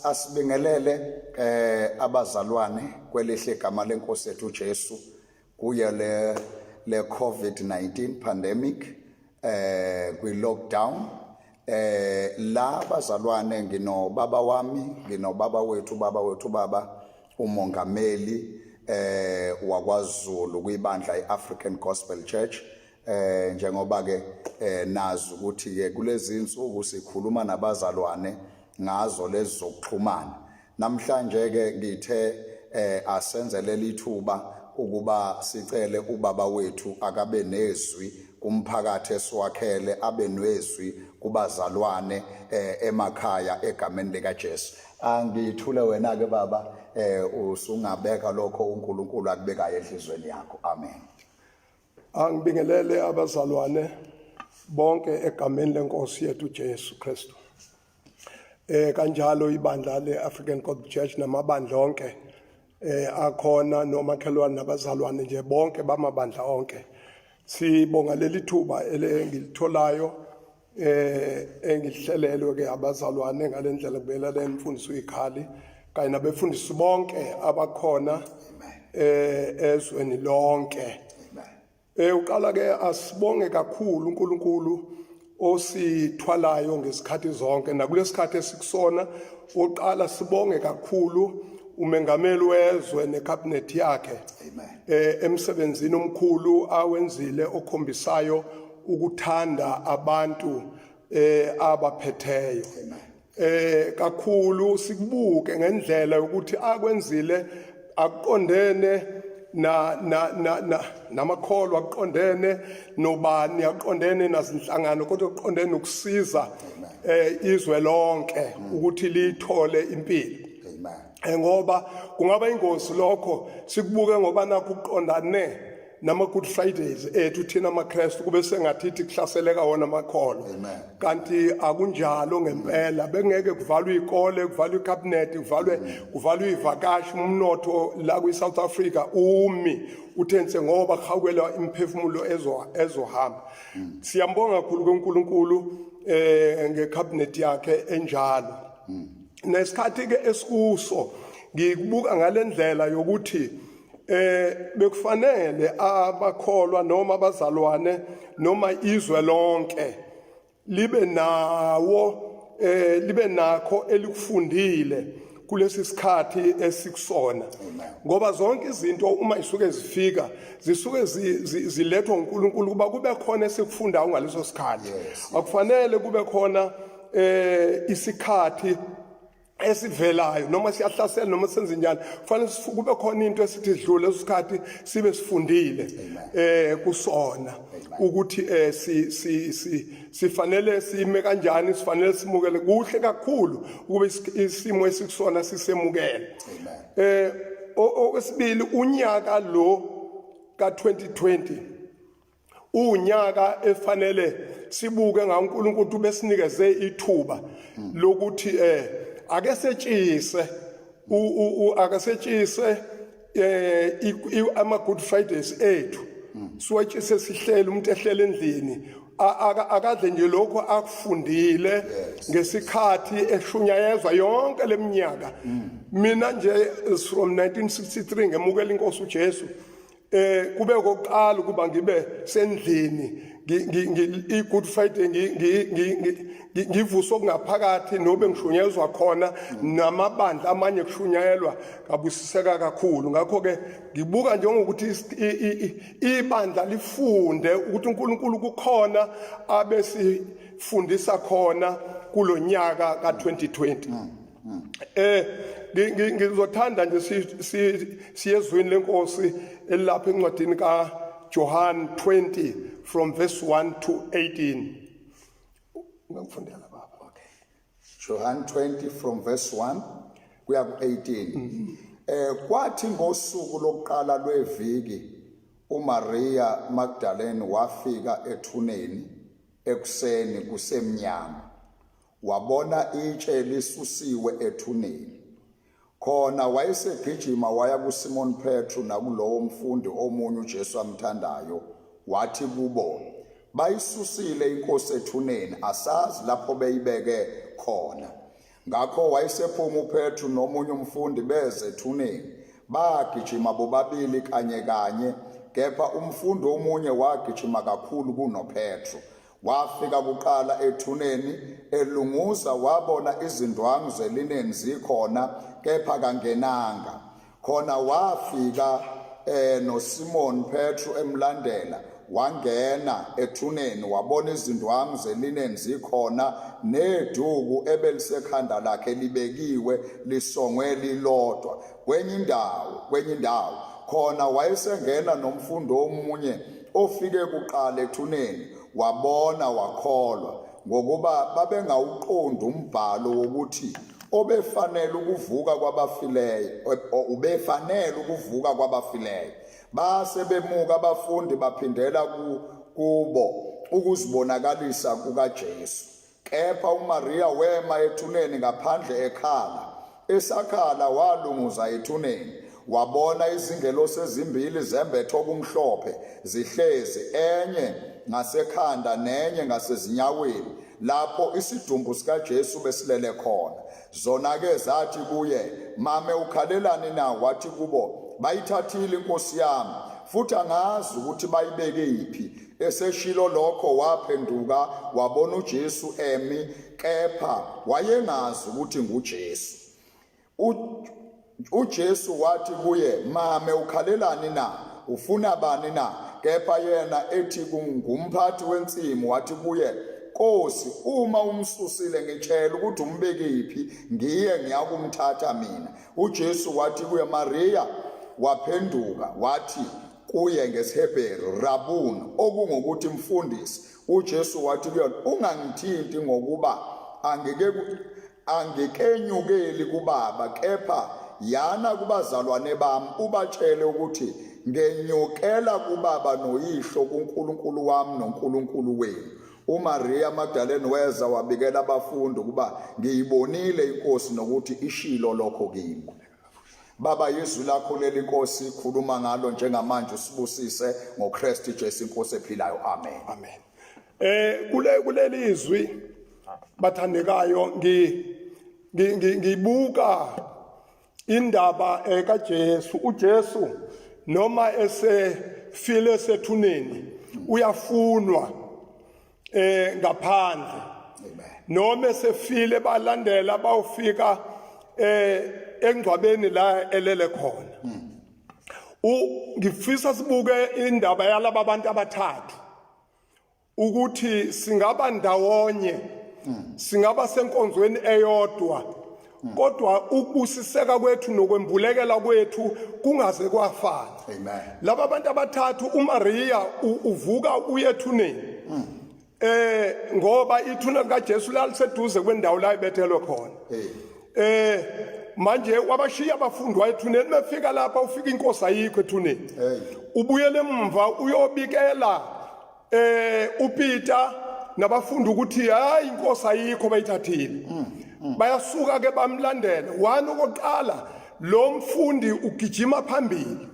Asibingelele abazalwane kwelihle igama lenkosi yethu uJesu kuye le COVID-19 pandemic, kwi lockdown. La bazalwane, nginobaba wami, nginobaba wethu, baba wethu, baba umongameli wakwaZulu kwibandla iAfrican Gospel Church. Njengoba ke nazi ukuthi ke kulezi insuku sikhuluma nabazalwane ngazo lezi zokuxhumana, namhlanje ke ngithe asenze leli thuba ukuba sicele ubaba wethu akabe nezwi kumphakathi esiwakhele, abe nezwi kubazalwane emakhaya egameni lika Jesu. Angithule wena ke baba, usungabeka lokho uNkulunkulu akubekayo enhlizweni yakho. Amen. Angibingelele abazalwane bonke egameni lenkosi yethu Jesu Kristu. Kanjalo ibandla leAfrican Gospel Church namabandla onke akhona, nomakhelwane nabazalwane nje bonke bamabandla onke. Sibonga leli thuba elengilitholayo engihlelelwe ke abazalwane ngalendlela kubela lemfundiso ikhali kanye nabefundisi bonke abakhona ezweni lonke. Uqala ke asibonge kakhulu uNkulunkulu osithwalayo ngesikhathi zonke nakulesikhathi esikusona. Uqala sibonge kakhulu umengameli wezwe necabinet yakhe emsebenzini omkhulu awenzile okhombisayo ukuthanda abantu abaphetheyo kakhulu. Sikubuke ngendlela yokuthi akwenzile akuqondene na na na na namakholwa, akuqondene nobani, akuqondene nazinhlangano, kodwa kuqondene nokusiza izwe lonke ukuthi lithole impilo. Ngoba kungaba ingozi lokho sikubuke ngoba nakho kuqondane nama Good Fridays ethu thina amaKristu, kube sengathithi kuhlaseleka wona amakholwa, kanti akunjalo ngempela. Bengeke kuvalwe izikole, kuvalwe icabinet, kuvalwe ivakashi, umnotho la kwi South Africa umi uthense ngoba kuhawukelwa imiphefumulo ezohamba. Siyambonga kakhulu kuNkulunkulu ngecabinet yakhe enjalo. Nesikhathi ke esikuso ngikubuka ngalendlela yokuthi bekufanele abakholwa noma abazalwane noma izwe lonke libe nawo libe nakho elikufundile kulesi sikhathi esikusona, ngoba zonke izinto uma isuke zifika zisuke zilethwa uNkulunkulu kuba kube khona esikufundayo ngaleso sikhathi. Akufanele kube khona isikhathi esivelayo noma siyahlasela noma senze njani, kufanele kube khona into esithi sidlule leso sikhathi sibe sifundile kusona ukuthi si si si sifanele sime kanjani, sifanele simukele kuhle kakhulu ukube isimo esikusona sisemukele. Okwesibili, unyaka lo ka2020 unyaka efanele sibuke ngawo uNkulunkulu besinikeze ithuba lokuthi ake setshise ake setshise ama Good Fridays ethu, siwatshise sihlele, umuntu ehlele endlini, akadle nje lokho akufundile ngesikhathi eshunyayezwa yonke leminyaka. Mina nje from 1963 ngemukela inkosi uJesu, kube kokuqala ukuba ngibe sendlini i-Good Friday, ngivuswa okungaphakathi nobe ngishunyezwa khona namabandla amanye kushunyayelwa, ngabusiseka kakhulu. Ngakho ke ngibuka njengokuthi ibandla lifunde ukuthi uNkulunkulu kukhona abesifundisa khona kulonyaka ka2020. Ngizothanda nje siyezwini lenkosi elapha encwadini ka Johan 20 from verse 1 to 18. Ungangifundela, baba? Okay. Johan 20 from verse 1 kuya ku-18. Kwathi ngosuku lokuqala lweviki uMaria Magdalene wafika ethuneni ekuseni kusemnyama, wabona itshe lisusiwe ethuneni. Khona wayesegijima waya kuSimon Petru nakulowo mfundi omunye uJesu amthandayo, wathi kubo, "Bayisusile inkosi ethuneni, asazi lapho beyibeke khona." Ngakho wayesephuma uPetru nomunye umfundi beze ethuneni. Bagijima bobabili kanye kanye, kepha umfundi omunye wagijima kakhulu kunoPetru. Wafika kuqala ethuneni, elunguza wabona izindwangu zelineni zikhona, kepha kangenanga. Khona wafika noSimon Petru emlandela, wangena ethuneni wabona izindwangu zelineni zikhona neduku ebelisekhanda lakhe libekiwe lisongwe lilodwa kwenye indawo kwenye indawo. Khona wayesengena nomfundi omunye ofike kuqala ethuneni, wabona wakholwa, ngokuba babengawuqondi umbhalo wokuthi obefanele ukuvuka kwabafileyo ubefanele ukuvuka kwabafileyo. Base bemuka abafundi baphindela kubo ukuzibonakalisa kukaJesu. Kepha uMariya wema ethuneni ngaphandle ekhala. Esakhala walunguza ethuneni, wabona izingelosi ezimbili zembethe okumhlophe zihlezi, enye ngasekhanda nenye ngasezinyaweni, lapho isidumbu sikaJesu besilele khona. Zona-ke zathi kuye, Mame, ukhalelani na? Wathi kubo, Bayithathile iNkosi yami, futhi angazi ukuthi bayibeke phi. Eseshilo lokho waphenduka wabona uJesu emi, kepha wayengazi ukuthi nguJesu. UJesu wathi kuye, Mame, ukhalelani na? Ufuna bani na? Kepha yena ethi ngumphathi wensimu wathi kuye, Nkosi, uma umsusile ngitshela ukuthi umbekephi, ngiye ngiyakumthatha mina. UJesu wathi kuye, Mariya. Waphenduka wathi kuye ngesiHebheru, Rabuni, okungukuthi mfundisi. UJesu wathi kuyona, Ungangithinti, ngokuba angike angikenyukeli kuBaba, kepha yana kubazalwane bami ubatshele ukuthi ngenyukela kuBaba noYihlo, kuNkulunkulu wami noNkulunkulu wenu. UMariya Magdalene weza wabikela abafundi ukuba ngiyibonile iNkosi nokuthi ishilo lokho kimi. Baba, yizwi lakho leli Nkosi, khuluma ngalo njengamanje, usibusise ngoKristu Jesu iNkosi ephilayo. Amen. Amen. Kule kulelizwi bathandekayo, ngibuka indaba kaJesu. uJesu noma esefile sethuneni uyafunwa ngaphandle. Noma esefile balandela bawufika engcwabeni la elele khona. Ngifisa sibuke indaba yalaba bantu abathathu, ukuthi singaba ndawonye, singaba senkonzweni eyodwa, kodwa ukubusiseka kwethu nokwembulekela kwethu kungaze kwafana. Amen. Laba bantu abathathu, uMaria uvuka uye ethuneni, ngoba ithuna likaJesu laliseduze kwendawo la ebethelwe khona. Manje wabashiya abafundi wayethuneni. Befika lapha, ufika inkosi ayikho ethuneni. Ubuyele emva uyobikela uPeter nabafundi ukuthi hayi, inkosi ayikho, bayithathile. Bayasuka ke bamlandela. One okokuqala, lo mfundi ugijima phambili.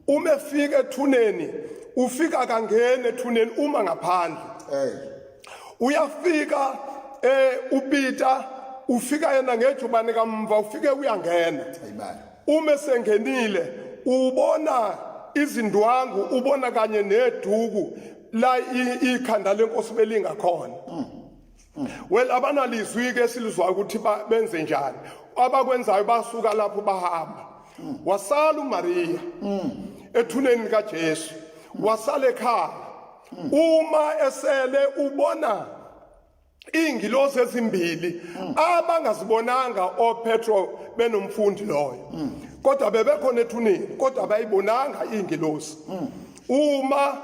Uma efika ethuneni, ufika kangena ethuneni, uma ngaphandle. Uyafika uPeter, ufika yena ngejubane kamva, ufike uyangena. Amen. Uma esengenile ubona izindwangu, ubona kanye neduku la ikhanda lenkosi belingakhona. Well, abanalizwi ke silizwa ukuthi benze njani. Abakwenzayo, basuka lapho bahamba, wasala uMaria ethuneni kaJesu, wasala ekhaya. Uma esele ubona ingilosi ezimbili abangazibonanga oPetro benomfundi loyo, kodwa bebekhona ethuneni, kodwa abayibonanga ingilosi. Uma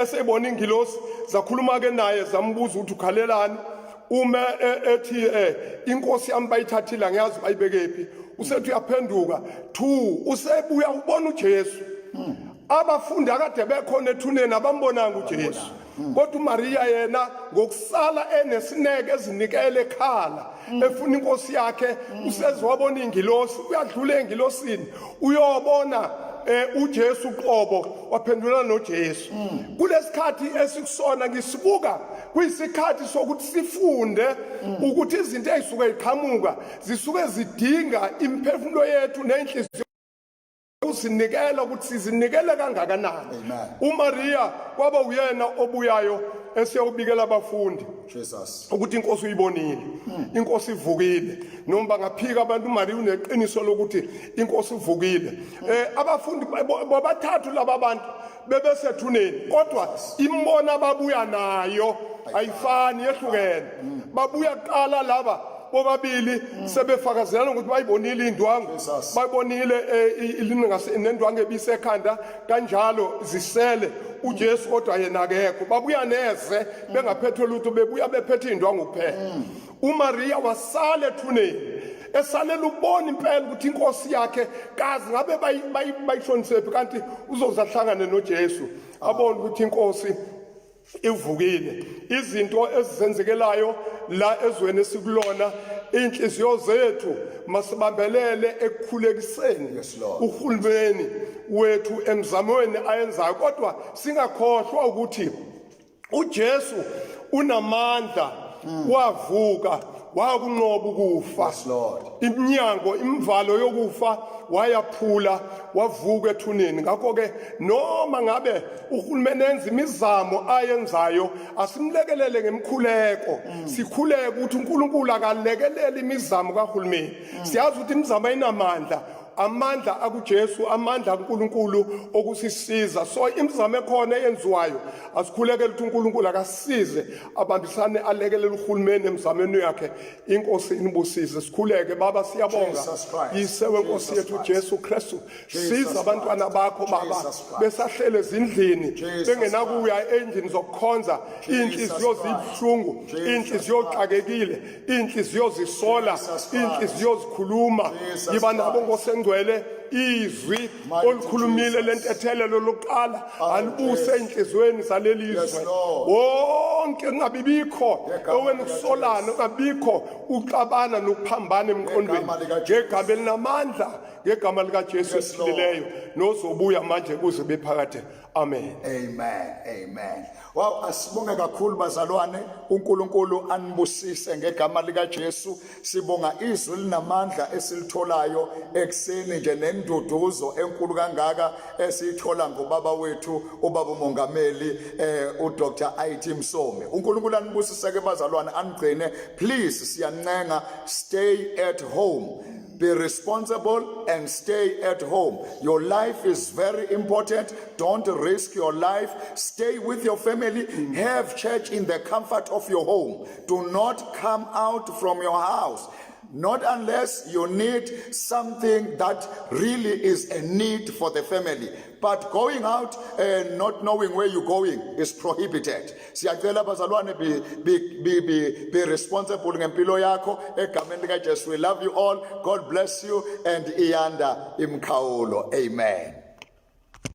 esebona ingilosi, zakhuluma ke naye, zambuza ukuthi ukhalelani. Uma ethi inkosi yami bayithathile, angiyazi bayibekephi, usethi uyaphenduka two, usebuya ubona uJesu. Abafundi akade bekhona ethuneni abambonanga uJesu, kodwa uMaria yena ngokusala enesineke, ezinikele, ekhala efuna inkosi yakhe, useze wabona ingilosi, uyadlula engilosini uyobona uJesu uqobo, waphendulana noJesu. Kulesikhathi esikusona ngisibuka Kuyisikhathi sokuthi sifunde ukuthi izinto ezisuke ziqhamuka zisuke zidinga imiphefumulo yethu nenhliziyo uzinikela ukuthi sizinikele kangakanani. UMaria kwaba uyena obuyayo esiyobikela abafundi Jesus ukuthi inkosi uyibonile, inkosi ivukile. Noma bangaphika abantu, uMaria uneqiniso lokuthi inkosi ivukile. Abafundi bobathathu laba bantu bebesethuneni, kodwa imbono ababuya nayo ayifani, yehlukene. Babuya kuqala laba bobabili sebefakazelana ukuthi bayibonile indwangu, bayibonile nendwangu ebisekhanda kanjalo zisele uJesu, kodwa yena akekho. Babuya neze bengaphethwe lutho, bebuya bephethe indwangu kuphela. uMaria wasala ethuneni esalela ukubona impela ukuthi inkosi yakhe kazi ngabe bayishonisephi, kanti uzoze ahlangane noJesu abone ukuthi inkosi ivukile. Izinto ezizenzekelayo la ezweni esikulona, inhliziyo zethu masibambelele ekukhulekiseni uhulumeni wethu emzamweni ayenzayo, kodwa singakhohlwa ukuthi uJesu unamandla, wavuka, wakunqoba ukufa. Yes, Lord. Iminyango, imvalo yokufa wayaphula, wavuka ethuneni. Ngakho ke noma ngabe uhulumeni enza imizamo ayenzayo, asimlekelele ngemkhuleko, sikhuleke ukuthi uNkulunkulu akalekelele imizamo kahulumeni. Siyazi ukuthi imizamo ayinamandla, amandla akuJesu, amandla kaNkuluNkulu okusisiza. So imizamo ekhona eyenziwayo, asikhulekele ukuthi uNkulunkulu akasize, abambisane, alekelele uhulumeni emzamweni yakhe. Inkosi inibusise. Sikhuleke. Baba, siyabonga. Jesus Christ. Yise wenkosi Jesus yethu Christ. Jesu Kristu, Jesus siza abantwana Christ. bakho Baba Jesus Christ. besahlele ezindlini, Jesus bengenakuya endlini zokukhonza. Inhliziyo Jesus Christ. zibuhlungu, Jesus inhliziyo Christ. xakekile, inhliziyo zisola, Jesus Christ. inhliziyo zikhuluma. Jesus Yiba nabo, Christ. Nkosi engcwele. Izwi Mighty olukhulumile Jesus. lentethelelo lokuqala Oh, alibuse Jesus. enhliziyweni zaleli Yes, zwe Lord. wonke, kungabibikho Ngegama oweni kusolana, likaJesu. kungabikho ukuxabana nokuphambana emqondweni. Ngegama likaJesu. Ngegama elinamandla, ngegama likaJesu Yes, Lord. esiphilileyo nozobuya manje kuze bephakade, amen. Amen. Amen. Wow, asibonge kakhulu bazalwane. uNkulunkulu anibusise ngegama lika Jesu. Sibonga izwi linamandla esilitholayo ekseni nje, nenduduzo enkulu kangaka esiyithola ngobaba wethu, ubaba umongameli uDr IT Msomi. uNkulunkulu anibusise ke bazalwane, anigcine. Please, siyancenga, stay at home. Be responsible and stay at home. Your life is very important. Don't risk your life. Stay with your family. Have church in the comfort of your home. Do not come out from your house. Not unless you need something that really is a need for the family. But going out and not knowing where you're going is prohibited. Siyacela bazalwane, be responsible ngempilo yakho egameni lika Jesu. We love you all. God bless you and iyanda imkhawulo. Amen.